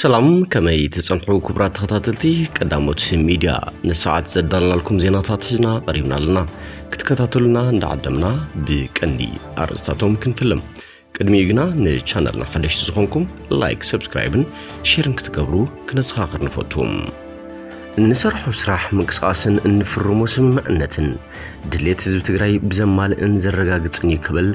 ሰላም፣ ከመይ ትጸንሑ ክቡራት ተኸታተልቲ ቀዳሞት ሚድያ? ንሰዓት ዘዳለናልኩም ዜናታት ሒዝና ቀሪብና ኣለና። ክትከታተሉና እንዳዓደምና፣ ብቀንዲ ኣርእስታቶም ክንፍልም። ቅድሚኡ ግና ንቻነልና ሓደሽቲ ዝኾንኩም ላይክ፣ ሰብስክራይብን ሼርን ክትገብሩ ክነዘኻኽር ንፈቱ። እንሰርሖ ስራሕ፣ ምንቅስቓስን እንፍርሞ ስምምዕነትን ድሌት ህዝቢ ትግራይ ብዘማልእን ዘረጋግጽን እዩ ክብል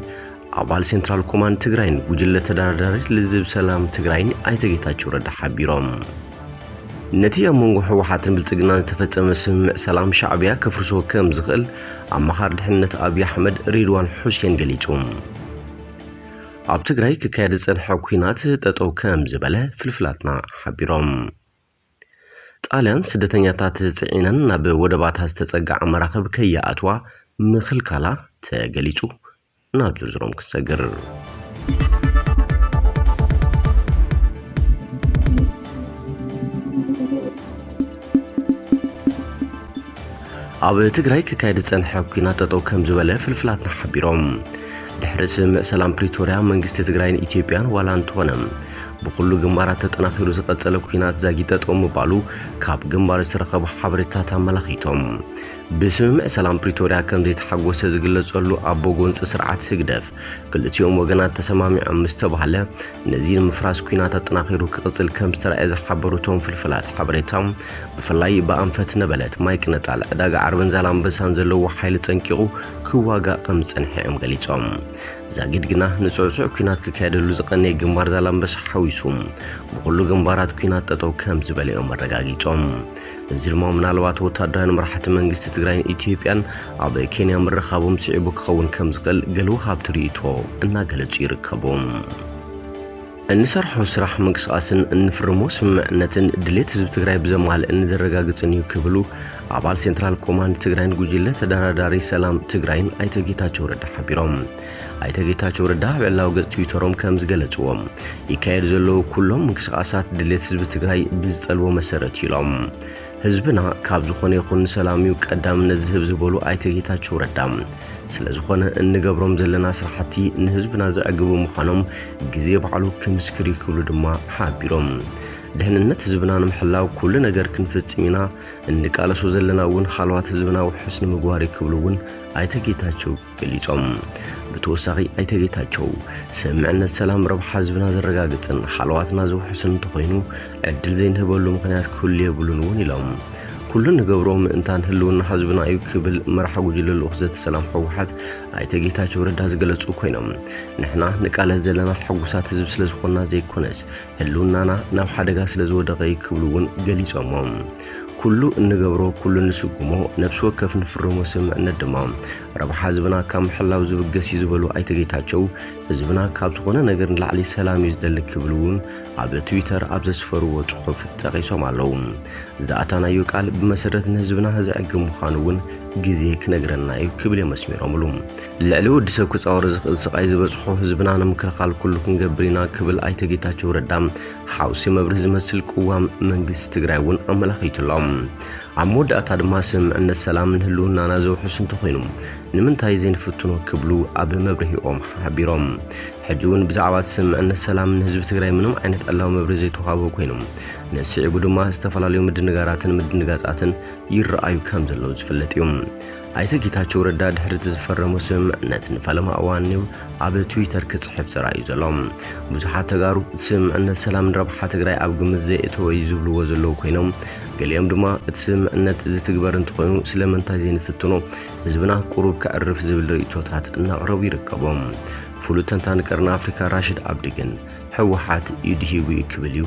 ኣባል ሴንትራል ኮማንድ ትግራይን ጉጅለ ተደራዳሪ ልዝብ ሰላም ትግራይን ኣይተ ጌታቸው ረዳ ሓቢሮም። ነቲ ኣብ መንጎ ህወሓትን ብልጽግናን ዝተፈጸመ ስምምዕ ሰላም ሻዕቢያ ከፍርሶ ከም ዝኽእል ኣማኻሪ ድሕነት ኣብይ ኣሕመድ ሬድዋን ሑሴን ገሊጹ። ኣብ ትግራይ ክካየድ ዝጸንሐ ኲናት ጠጠው ከም ዝበለ ፍልፍላትና ሓቢሮም። ጣልያን ስደተኛታት ጽዒነን ናብ ወደባታ ዝተጸግዓ መራኽብ ከይኣትዋ ምኽልካላ ተገሊጹ። ናብ ዝርዝሮም ክሰግር። ኣብ ትግራይ ክካየድ ዝጸንሐ ኲናት ጠጠው ከም ዝበለ ፍልፍላትና ሓቢሮም። ድሕሪ ስምምዕ ሰላም ፕሪቶርያ መንግስቲ ትግራይን ኢትዮጵያን ዋላ እንተኾነ ብኹሉ ግንባራት ተጠናኺሩ ዝቐጸለ ኲናት ዛጊድ ጠጠው ምባሉ ካብ ግንባር ዝተረኸቡ ሓበሬታት ኣመላኺቶም። ብስምምዕ ሰላም ፕሪቶርያ ከም ዘይተሓጎሰ ዝግለጸሉ ኣቦ ጎንፂ ስርዓት ህግደፍ ክልቲኦም ወገናት ተሰማሚዖም ምስ ተባህለ ነዚ ንምፍራስ ኲናት ኣጠናኺሩ ክቕጽል ከም ዝተራእየ ዝሓበሩ እቶም ፍልፍላት ሓበሬታ፣ ብፍላይ ብኣንፈት ነበለት፣ ማይ ቅነጣል፣ ዕዳጋ ዓርብን ዛላምበሳን ዘለዎ ሓይሊ ጸንቂቑ ክዋጋእ ከም ዝጸንሐ እዮም ገሊጾም። ዛጊድ ግና ንጽዕጹዕ ኲናት ክካየደሉ ዝቐነየ ግንባር ዛላምበሳ ሓዊሱ ብኹሉ ግንባራት ኲናት ጠጠው ከም ዝበለ እዮም ኣረጋጊጾም። እዚ ድማ ምናልባት ወታደራውያን መራሕቲ መንግስቲ ትግራይን ኢትዮጵያን ኣብ ኬንያ ምርኻቦም ስዒቡ ክኸውን ከም ዝኽእል ገለ ወሃብቲ ርእይቶ እናገለጹ ይርከቡ። እንሰርሖ ስራሕ፣ ምንቅስቓስን እንፍርሞ ስምምዕነትን ድሌት ህዝቢ ትግራይ ብዘማልእን ዘረጋግጽን እዩ ክብሉ ኣባል ሴንትራል ኮማንድ ትግራይን ጉጅለ ተደራዳሪ ሰላም ትግራይን ኣይተ ጌታቸው ረዳ ሓቢሮም። ኣይተ ጌታቸው ረዳ ኣብ ዕላዊ ገጽ ትዊተሮም ከም ዝገለጽዎ፣ ይካየድ ዘለዉ ኩሎም ምንቅስቓሳት ድሌት ህዝቢ ትግራይ ብዝጠልቦ መሰረት እዩ ኢሎም። ህዝብና ካብ ዝኾነ ይኹን ሰላም እዩ ቀዳምነት ዝህብ ዝበሉ ኣይተ ጌታቸው ረዳ፣ ስለ ዝኾነ እንገብሮም ዘለና ስራሕቲ ንህዝብና ዘዕግቡ ምዃኖም ግዜ ባዕሉ ክምስክር እዩ ክብሉ ድማ ሓቢሮም። ድሕንነት ህዝብና ንምሕላው ኩሉ ነገር ክንፍጽም ኢና፣ እንቃለሶ ዘለና እውን ሃለዋት ህዝብና ውሑስ ንምግባር እዩ ክብሉ እውን ኣይተ ጌታቸው ገሊጾም። ብተወሳኺ ኣይተ ጌታቸው፣ ስምምዕነት ሰላም ረብሓ ህዝብና ዘረጋግጽን ሃለዋትና ዘውሕስን እንተኾይኑ ዕድል ዘይንህበሉ ምኽንያት ክህሉ የብሉን እውን ኢሎም። ኩሉ ንገብሮ ምእንታን ህልውና ህዝብና እዩ ክብል መራሒ ጉጅለ ልኡኽ ዘተ ሰላም ህወሓት ኣይተ ጌታቸው ረዳ ዝገለጹ ኮይኖም፣ ንሕና ንቃለስ ዘለና ሕጉሳት ህዝቢ ስለ ዝኾንና ዘይኮነስ ህልውናና ናብ ሓደጋ ስለ ዝወደቐ እዩ ክብሉ እውን ገሊጾሞ። ኩሉ እንገብሮ፣ ኩሉ እንስጉሞ፣ ነብሲ ወከፍ ንፍርሞ ስምምዕነት ድማ ረብሓ ህዝብና ካብ ምሕላው ዝብገስ እዩ ዝበሉ ኣይተ ጌታቸው፣ ህዝብና ካብ ዝኾነ ነገር ንላዕሊ ሰላም እዩ ዝደሊ ክብሉ እውን ኣብ ትዊተር ኣብ ዘስፈርዎ ጽሑፍ ጠቒሶም ኣለዉ። ዝኣታናዮ ቃል ብመሰረት ንህዝብና ዘዕግብ ምዃኑ እውን ግዜ ክነግረና እዩ ክብል እዮም ኣስሚሮምሉ። ልዕሊ ወዲ ሰብ ክጻወሮ ዝኽእል ስቓይ ዝበጽሖ ህዝብና ንምክልኻል ኩሉ ክንገብር ኢና ክብል ኣይተ ጌታቸው ረዳ ሓውሲ መብርሂ ዝመስል ቅዋም መንግስቲ ትግራይ እውን ኣመላኺቱሎም። ኣብ መወዳእታ ድማ ስምምዕነት ሰላምን ህልውናና ዘውሕስ እንተኾይኑ ንምንታይ ዘይንፍትኖ ክብሉ ኣብ መብርሂኦም ሓቢሮም። ሕጂ እውን ብዛዕባ እቲ ስምምዕነት ሰላም ንህዝቢ ትግራይ ምንም ዓይነት ዕላዊ መብርሂ ዘይተዋሃቦ ኮይኑ፣ ንስዒቡ ድማ ዝተፈላለዩ ምድንጋራትን ምድንጋጻትን ይረኣዩ ከም ዘለዉ ዝፍለጥ እዩ። ኣይተ ጌታቸው ረዳ ድሕሪ እቲ ዝፈረሙ ስምምዕነት ንፈለማ እዋን እዩ ኣብ ትዊተር ክጽሕፍ ተራእዩ ዘሎ። ብዙሓት ተጋሩ እቲ ስምምዕነት ሰላም ንረብሓ ትግራይ ኣብ ግምት ዘየእተወ እዩ ዝብልዎ ዘለዉ ኮይኖም፣ ገሊኦም ድማ እቲ ስምምዕነት ዝትግበር እንተኾይኑ ስለምንታይ ዘይንፍትኖ፣ ህዝብና ቁሩብ ከዕርፍ ዝብል ርእይቶታት እናቕረቡ ይርከቦም። ፍሉጥ ተንታኒ ቀርኒ ኣፍሪካ ራሽድ ኣብዲ ግን ህወሓት ኢዱ ሂቡ እዩ ክብል እዩ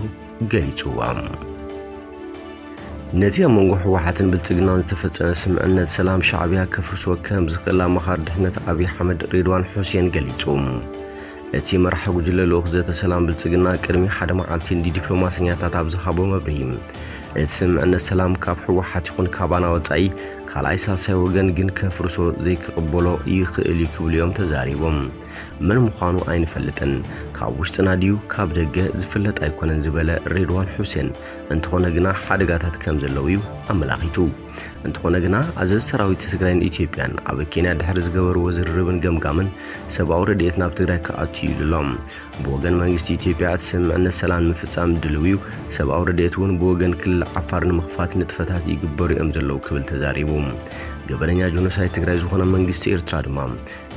ገሊጽዋ። ነቲ ኣብ መንጎ ህወሓትን ብልጽግናን ዝተፈጸመ ስምምዕነት ሰላም ሻዕቢያ ከፍርሶ ከም ዝኽእል ኣማኻሪ ድሕነት ኣብይ ኣሕመድ ሬድዋን ሑሴን ገሊጹ። እቲ መራሒ ጉጅለ ልኡኽ ዘተ ሰላም ብልጽግና ቅድሚ ሓደ መዓልቲ ንዲፕሎማሰኛታት ኣብ ዝሃቦ መብርሂ፣ እቲ ስምምዕነት ሰላም ካብ ህወሓት ይኹን ካባና ወጻኢ ካልኣይ ሳልሳይ ወገን ግን ከፍርሶ ዘይክቕበሎ ይኽእል እዩ ክብሉ እዮም ተዛሪቦም። መን ምዃኑ ኣይንፈልጥን፣ ካብ ውሽጥና ድዩ ካብ ደገ ዝፍለጥ ኣይኮነን ዝበለ ሬድዋን ሑሴን፣ እንተኾነ ግና ሓደጋታት ከም ዘለዉ እዩ ኣመላኺቱ። እንተኾነ ግና ኣዘዝቲ ሰራዊት ትግራይን ኢትዮጵያን ኣብ ኬንያ ድሕሪ ዝገበርዎ ዝርርብን ገምጋምን ሰብኣዊ ረድኤት ናብ ትግራይ ክኣቱ እዩ ኢሉ ኣሎ። ብወገን መንግስቲ ኢትዮጵያ እቲ ስምምዕነት ሰላም ንምፍጻም ድልው እዩ፣ ሰብኣዊ ረድኤት እውን ብወገን ክልል ዓፋር ንምኽፋት ንጥፈታት ይግበሩ እዮም ዘለዉ ክብል ተዛሪቡ። ገበነኛ ጆኖሳይድ ትግራይ ዝኾነ መንግስቲ ኤርትራ ድማ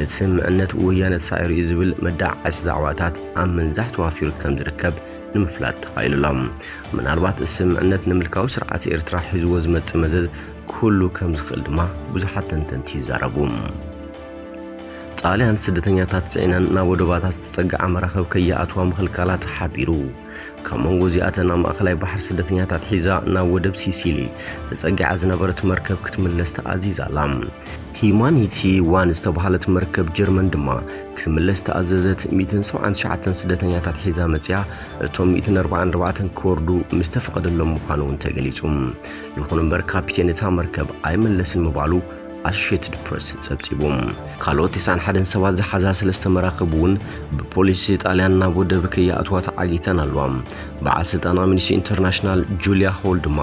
እቲ ስምምዕነት ወያነ ተሳዒሩ እዩ ዝብል መዳዓዓሲ ዛዕባታት ኣብ ምንዛሕ ተዋፊሩ ከም ዝርከብ ንምፍላጥ ተኻኢሉ ኣሎ። ምናልባት እቲ ስምምዕነት ንምልካዊ ስርዓት ኤርትራ ሒዝዎ ዝመጽእ መዘዝ ክህሉ ከም ዝኽእል ድማ ብዙሓት ተንተንቲ ይዛረቡ። ጣልያን ስደተኛታት ጽዒነን ናብ ወደባታት ዝተጸግዓ መራኽብ ከይኣትዋ ምኽልካላ ተሓቢሩ። ካብ መንጎ እዚኣተን ናብ ማእከላይ ባሕሪ ስደተኛታት ሒዛ ናብ ወደብ ሲሲሊ ተጸጊዓ ዝነበረት መርከብ ክትምለስ ተኣዚዛ ኣላ። ሂማኒቲ ዋን ዝተባህለት መርከብ ጀርመን ድማ ክትምለስ ተኣዘዘት። ሚእትን ሰብዓን ትሽዓተን ስደተኛታት ሒዛ መጺኣ፣ እቶም ሚእትን ኣርባዓን ኣርባዕተን ክወርዱ ምስ ተፈቐደሎም ምዃኑ እውን ተገሊጹ። ይኹን እምበር ካፒቴን እታ መርከብ ኣይመለስን ምባሉ ኣሶሼትድ ፕረስ ጸብጺቡ። ካልኦት ተስዓን ሓደን ሰባት ዝሓዛ ሰለስተ መራኽብ እውን ብፖሊስ ጣልያን ናብ ወደብ ከይኣትዋ ተዓጊተን ኣለዋ። በዓል ስልጣን ኣምኒስቲ ኢንተርናሽናል ጁልያ ሆል ድማ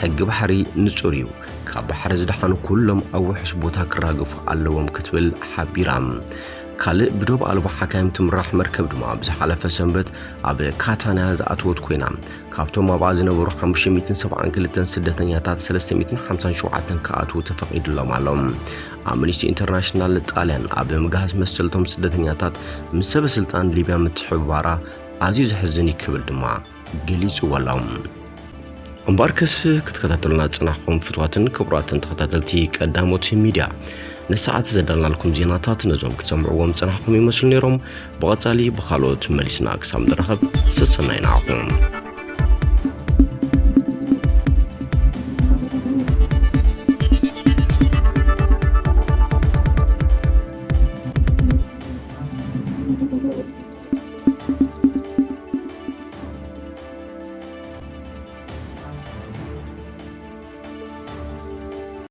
ሕጊ ባሕሪ ንጹር እዩ፣ ካብ ባሕሪ ዝደሓኑ ኩሎም ኣብ ውሑስ ቦታ ክራገፉ ኣለዎም ክትብል ሓቢራ። ካልእ ብዶብ ኣልቦ ሓካይም ትምራሕ መርከብ ድማ ብዝሓለፈ ሰንበት ኣብ ካታንያ ዝኣተወት ኮይና፣ ካብቶም ኣብኣ ዝነበሩ ሓሙሽተ ሚእትን ሰብዓን ክልተን ስደተኛታት ሰለስተ ሚእትን ሓምሳን ሸውዓተን ክኣትዉ ተፈቒዱሎም ኣሎ። ኣምኒስቲ ኢንተርናሽናል ጣልያን ኣብ ምግሃስ መሰልቶም ስደተኛታት ምስ ሰበ ስልጣን ሊብያ ምትሕብባራ ኣዝዩ ዘሕዝን እዩ ክብል ድማ ገሊጽዎ ኣሎ። እምበኣርከስ ክትከታተሉና ዝጸናሕኩም ፍትዋትን ክቡራትን ተኸታተልቲ ቀዳሞት ሚድያ፣ ንሰዓት ዘዳልናልኩም ዜናታት ነዞም ክትሰምዕዎም ዝጸናሕኩም ይመስሉ ነይሮም። ብቐጻሊ ብኻልኦት መሊስና ክሳብ ንራኸብ ሰሰናይ ንዓኹም።